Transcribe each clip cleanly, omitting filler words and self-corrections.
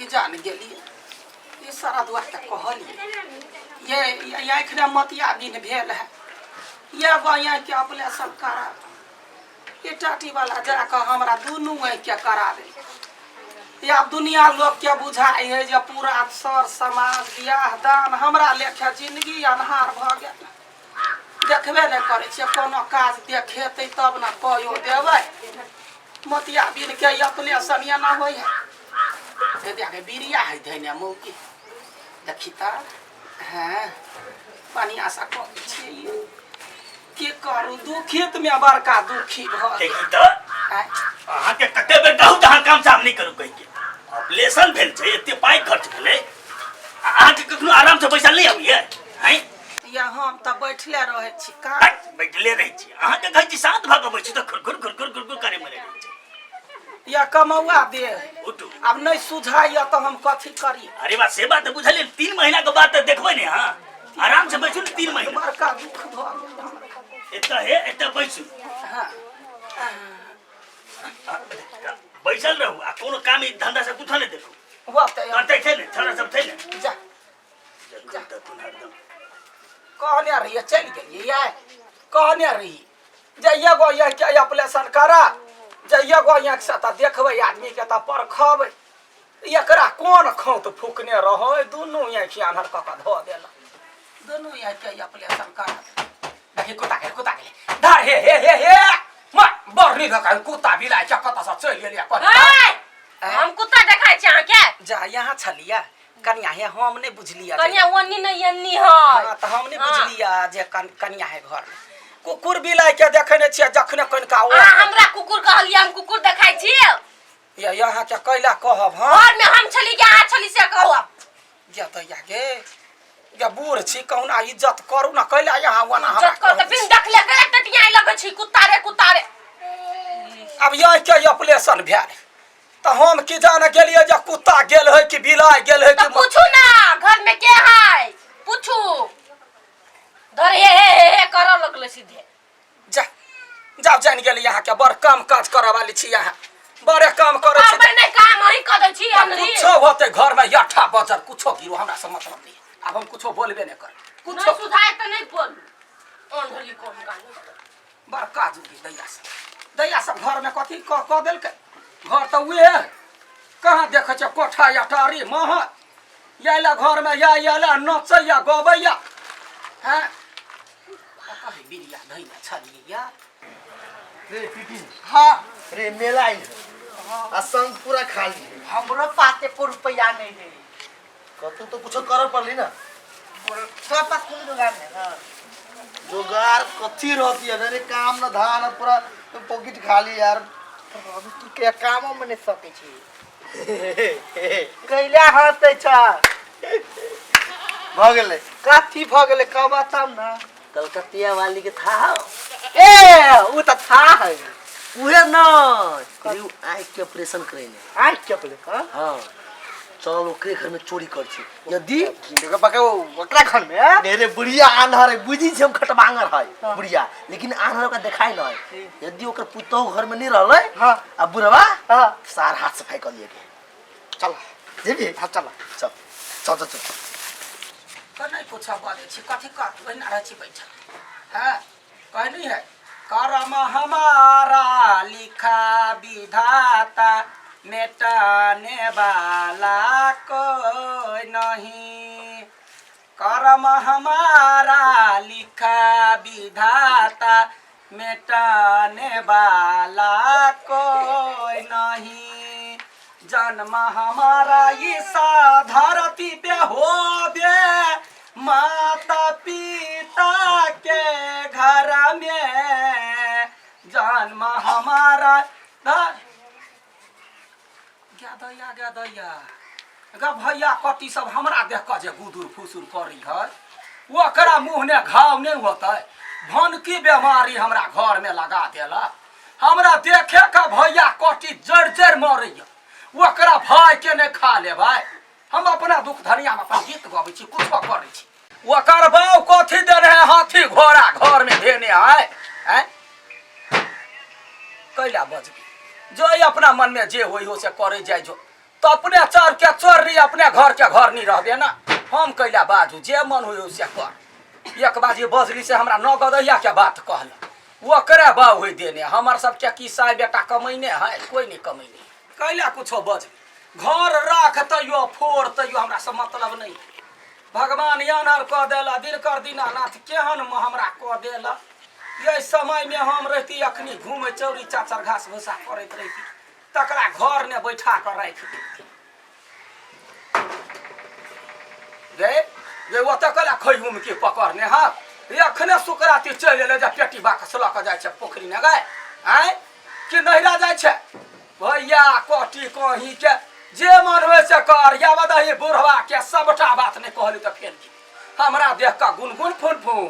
ई जान गेलियै ई सारा दुआर तऽ कहलियै ये ये आँखिमे मतिया बिन भेल है ये गो आँखिके ऑपरेशन करा ये टाटी वाला जाकऽ हमरा दुनू आँखिके करा दे ये आब दुनिया लोकके बुझाइ है जे पूरा सर समाज बियाह दान हमरा लेखे जिंदगी अन्हार भऽ गेल। देखबे नहि करै छियै, कोनो काज देखेतै तब ने कहियो देबै। मोतिया बिनके अपने सन एना होइ है। हे देख, बिरिया है धैने मौकी, देखी तऽ। हँ, बढ़िआँ से करै छियै। की करू, दुखित में बड़का दुखी भऽ गेल। देखी तऽ। आँय? अहाँके कते बेर कहू तऽ अहाँ काम साम नहि करू कहि के। ऑपरेशन भेल छै, एते पाइ खर्च भेलै, आ अहाँके कखनो आराम से बैसल नहि अबैया? हैं? या हम तऽ बैठले रहै छी का? हट, बैठले रहै छी। अहाँके कहै छी शांत भऽ कऽ बैसू तऽ खुरखुर खुरखुर खुरखुर करे मरे रहै छी। या कमौआ दे। उठू। आब नहि सुझाइया तऽ हम कथी करी? अरे बा, से बात तऽ बुझलियै। 3 महीना के बाद तऽ देखबै ने। अहाँ आराम से बैसू ने 3 महीना। बड़का दुख भऽ गेल हमरा। एतऽ हे, एतऽ बैसू। हाँ। बैसल रहू आ कोनो काम ई धंधा से कुछो नहि देखू। वाह, तऽ करते छै ने, छोरा सब छै ने। जा। जखन तखन हरदम कहने रहिए, चलि गेलियै। ये कहने रही जे एगो ये के ऑपरेशन करा, जे एगो आँखि से तऽ देखबै आदमीके तऽ परखबै। एकरा कोन खौत फूकने रहै, दुनू आँखि आन्हर कऽ कऽ धऽ देलक। दुनू आँखिके ऑपरेशन करा। देखी, कुत्ता गेलै, कुत्ता गेलै, धर। हे हे हे हे, मार बड़ नीक। कुत्ता बिलाइ के कतऽसँ चलि गेलै? हे, हम कुत्ता देखाइ छी अहाँके। जा, यहाँ छलियै कनिया? हे, हम नहि बुझलियै। कनिया ओन्नी नहि, एन्नी है। हाँ, तऽ हम नहि हाँ। बुझलियै जे कनिया है घर में। कुकुर बिलाइ के देखे नहि छियै, जखने कनिका ओ अहाँ हमरा कुकुर कहलियै, हम कुकुर देखाइ छी? ये यहाँ के कैला कहब हम? घर में हम छली कि अहाँ छली से कहू आब। या दैया गे, या बूढ़ छी, कहुना इज्जत करू ना। कैला यहाँ ओना हमरा इज्जत कर तऽ कहै बिन छी? देखले के टटियाइ लगै छी, कुत्ता रे, कुत्ता रे। आब यहाँ के ऑपरेशन भेल तऽ हम की जाने गेलियै जे कुत्ता गेल है कि बिलाइ गेल है तऽ कि पूछू ना, घर में के है पूछू। धर, हे हे हे हे करऽ लगलै सीधे। जा जाओ, जान गेली अहाँ के बड़ काम काज करऽ वाली छी। अहाँ बड़े काम करै छी। करबै नहि काम, अहीं कऽ दै छी अनरी। कुछो होते घर में, यठा बजर कुछो गिरो, हमरा से मतलब नहीं। आब हम कुछो बोलबे नहीं कर कुछो। नहि सुधार तऽ नहि बोलू, अनरी कोन काम। बड़का जुगी दैया सब, दैया सब घर में कथी कऽ कऽ देलकै। घर तऽ उहे है, कहाँ देखै छै कोठा अटारी महल। आयल घर में, या आयल नचैया गबैया। हैं, कही बिरिया धैने छलियै यार। रे पीपी। हाँ। रे, मेला आइल है आ संग पूरा खाली है। हमरो पास एको रुपया नहीं है। कतौ तो कुछो करऽ पड़ली ना। तोरा पास कोनो जुगाड़ नहीं है? जोगार कथी रहती है रे? काम न धान, पूरा पॉकेट खाली यार। अभी तू के कामो में नहीं सके छी, कैला हंसै छ? भऽ गेलै। कथी भऽ गेलै, कह बताउ ना। कलकतिया वाली के था हो। ए, उ त था है। उहे न रे, उ आँख के ऑपरेशन करेने। आँख के ऑपरेशन? हाँ, चल ओकरे घर में चोरी कर छी यदि देखो पका ओकरा घर में। नहीं रे, बुढ़िया आन्हर है, बुझी छी हम खटबांगर है। बुढ़िया लेकिन आन्हर ओकरा देखाय न है। यदि ओकर पुतोह घर में नहीं रहलै आ बुढ़वा सार हाथ सफाई कर लिए के। चल। जेबी? हाँ, चल। चल चल चल चल। तऽ नहि कुछो बजै छी, कथी करू? ओहिना रहै छी बैठल। हँ, कहै नहीं है, कर्म हमारा लिखा विधाता, मेटाने वाला कोई नहीं। कर्म हमारा लिखा विधाता, मेटाने वाला कोई नहीं। जन्म हमारा इस धरती पे हो बे माता पिता के घर में। जन्म हमारा गा दैया, गा दैया, गा भैया। कटी सब हमरा देख कऽ जे गुदुर फुसुर करी है, ओकरा मुँह ने घाव नहीं होतै? भनकी बेमारी हमरा घर में लगा देलक। हमरा देखे के भैया कटी जड़ जड़ मरैया, ओकरा भाई के नहीं खा लेबै? हम अपना दुख धनिया में अपन गीत गबै छी, कुछो करै छी। ओकर बाप कथी देने है, हाथी घोड़ा घर में धेने है? हैं, कैला बजबी? जो अपना मन में जे होई हो से करे जाय। जो तो अपने चर के चोर अपने घर के घर नहीं रह ना। हम कैला बाजू जे मन हो से कर। एक बाजी बजली से हमरा न गदैया के बात कहल ओकरे बाऊ होइ देने। हमर सबके की साय बेटा कमैने है, कोई नहीं कमैने। कैला कुछो बजली घर राख तैयो फोड़ तैयो हमरा से मतलब नहीं। भगवान यानर कह देला दिनकर दीनानाथ केहन हमरा कह देला। ये समय में हम रहती अखनी घूमे चौरी चाचर घास भूसा करैत रहती तकरा घर ने बैठा कर राखि देती। गे गे ओतऽ कला खैहुम के पकड़ने हक अखने सुकराती चलि एलै जे पेटी बाकस लऽ कऽ जाइ छै पोखरि ने गाय आँय कि नहिरा जाइ छै भैया कटी कहीं के जे मन होइ से कर। या बदही बुढ़वा के सबटा बात नहि कहली तऽ फेर की हमरा देख कऽ गुनगुन फुन फुन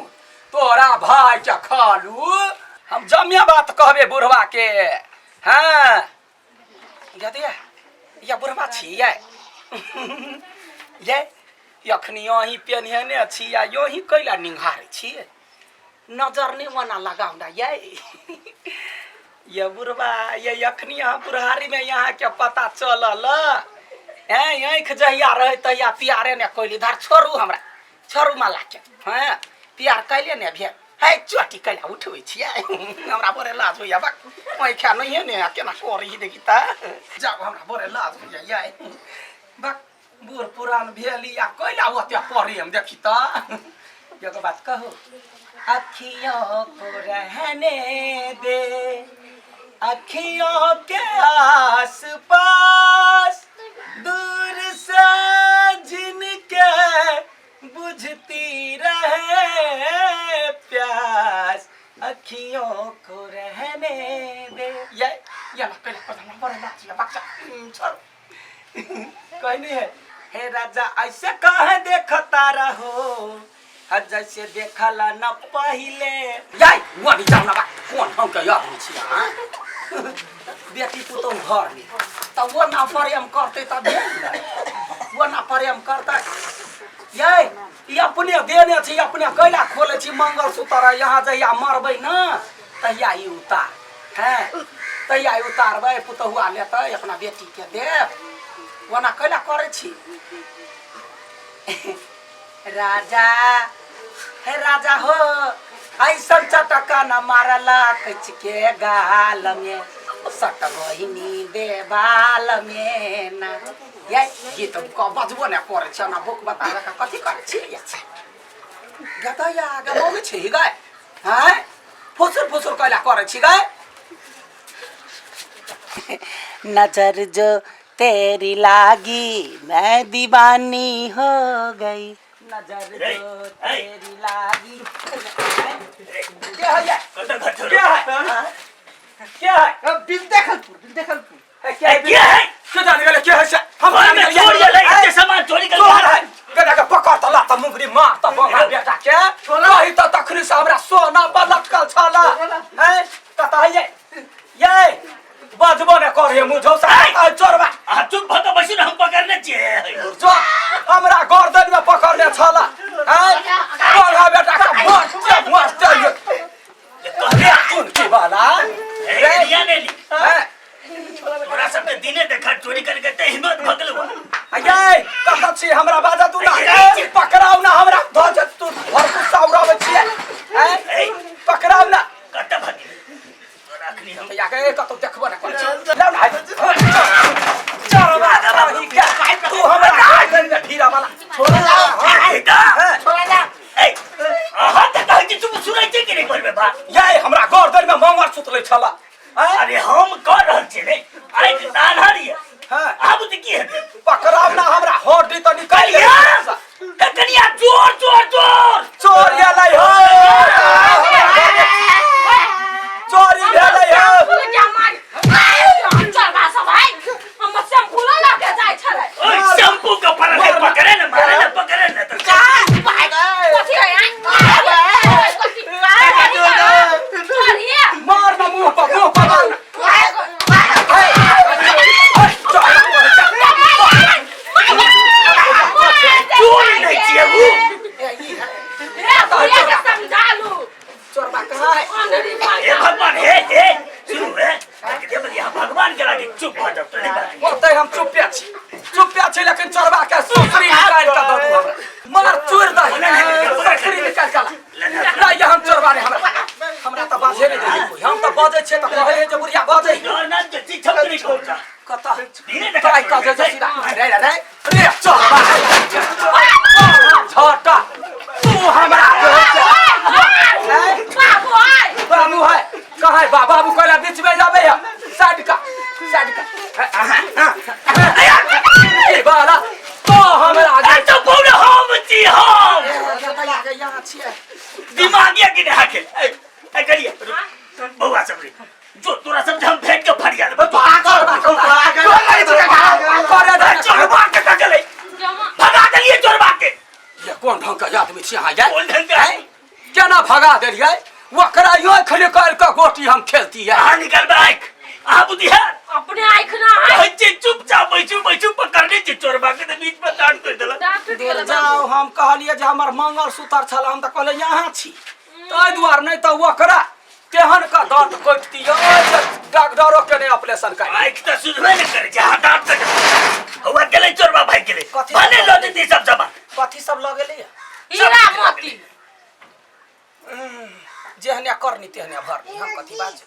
तोरा भाई के खालू। हम जमे बात कहबे बुढ़वा के। हाँ गदिया या बुढ़वा छियै ये अखनी अहीं पेन्हने छी या यही कैला निंघारै छियै नजर नहि ओना लगाउ ना ये ये बुढ़वा ये अखनी अहाँ बुढ़ारी में यहाँ के पता चलल हैं। आँखि जहिया रहै तहिया प्यारे ने कैली। धर छोड़ू हमरा छोड़ू माला के। हाँ प्यार कैले ने भेल है चोटी कैला उठबै छियै हमरा बड़े लाज होइया बक आँखि नहिए ने केना करी देखी तऽ जाउ हमरा बड़े लाज होइया ये बक बूढ़ पुरान भेली आ कैला ओते प्रेम देखी तऽ। एगो बात कहू अखियों को रहने दे अखियों के आस पास दूर से जिनके बुझती रहे प्यास अखियों को रहने दे। ये ये ना पहले पता बड़े लाज या बच्चा छोड़ कहनी है हे राजा ऐसे कहे देखता रहो जैसे देखला न पहिले। याई वो नहीं जाना बा कौन हम के याद नहीं छिया। हां बेटी पुतोह घर में त वो ना प्रेम करते त भेल वो ना प्रेम करते। ये ई अपने देने छी अपने कैला खोले छी मंगलसूत्र यहाँ जहिया मरबै न तहिया ई उतार हैं तहिया ई उतारबै पुतहुआ लेतै अपना बेटी के देब ओना कैला करै छी। राजा हे राजा हो ऐसन चटका न मारला कच के गाल में सट बहिनी देवाल में ना। ये गीत बजबो ने करै छै ना बुक बता के कथी करै छी गतैया गे मौगी छी गाय हैं फुसुर फुसुर कैला करै छी गाय। नजर जो तेरी लागी मैं दीवानी हो गई नजर जो तेरी लागी। क्या है ये? क्या है क्या है? बिल देखलपुर बिल देखलपुर क्या है? क्या है? के जाने गेलै के है से? हम घर में चोरी भेलै, एते सामान चोरी कर चोर है गदा के पकड़ त लात मुंगरी मार त बंगा बेटा के कही त तखनी से हमरा सोना पर लटकल छल हैं त त ये ये बजबो ने करे मुँह झौसा चोरबा। अहाँ चुप भऽ कऽ बैसू ने हम पकड़ने छियै। जो हमरा गर्दन में पकड़ने छल हैं बंगा बेटा के मारते मारते ये कोन की वाला ए, रिया ने ली। हैं तोरा सबके दिने देखा चोरी करके एते हिम्मत भऽ गेलौ। अये कतऽ छी हमरा बाजा तू ना पकड़ाउ ना हमरा धऽ जे तू घर गुस्सा उड़ाबै छियै हैं पकड़ाउ ना कतऽ भऽ गेलै तोरा अखनी हम या के कतौ देखबो ना करै छी लाउ ना चोरबा कहीं के तू हमरा गर्दन में भीड़ा वाला छोड़ा छोड़ा ए अहाँ तऽ कहै छी तू सुनै छी कि नहि बोलबै बात? ये हमरा गर्दन में मंगल सुतलै छला। अरे हम कह रहल छी ने आइ आन्हर ये हाँ। आब तऽ की हेतै? पकड़ाउ ना हमरा हड्डी तऽ निकलि कनिया हे कनिया जोर जोर जोर चोर एलै हो चोरी भेलै हो। ओइ शैम्पू के पड़ल है पकड़े ने मारे ने पकड़े ने तऽ मार ना मुंह पर मार ना। छी, चुपे छी, लेकिन चोरबा के सुसरी निकालि कऽ दऽ दू हमरा। मगर चोर दही, सुसरी निकालि कऽ ला। नहीं, हम चोरबा नहीं, हमरा हमरा तऽ बाजे नहीं दै कोई। हम तऽ बजै छियै तऽ कहै जे बुढ़िया बजै। डर ना जे छी छप नहीं कहू कतऽ धीरे देखा। ताइ कऽ जे सीधा रे रे रे रे चोरबा झटा तू हमरा कहै छै। बाबू आय। बाबू है कहाँ है बाबू कहला बीच में जाबे है, साइड का, साइड का। ए बाला तो हमरा आगे अरे तो बोल हम छी हम यहाँ छियै। दिमाग या कि नहीं हाके ए ए करिए बउआ सब रे जो तोरा सब हम फेंक के फरिया देबो। पागल पागल। करे दे। चोरबा के तकले जमा। भगा देलिए चोरबा के। ये कोन ढंग के आदमी छी अहाँ ये? कोन ढंग के? हैं? केना भगा देलियै ओकरा? यो खली काल के गोटी हम खेलती है। अहाँ निकलबै आँखि, अहाँ बुद्धि है। अपने आँख ना है। कहै छी चुपचाप बैसू बैसू, पकड़ने छी चोरबा के तऽ बीच में दांत तोड़ि देलक। दाँत टूटि गेलै। जाओ, हम कहलियै जे हमर मंगलसूत्र छल, हम तऽ कहलियै यहाँ छी ताहि दुआरे, नहि तऽ ओकरा तेहन का दाँत कटती डॉक्टरो के नहि ऑपरेशन कर। आँखि तऽ सुझबे नहि करै छै, अहाँ दांत कटबै। हौआ गेलै चोरबा भागि गेलै। कथी? भने लऽ जेतै सब सामान। कथी सब लऽ गेलै? हीरा मोती। जेहने करनी तेहने भरनी, हम कथी बाजू?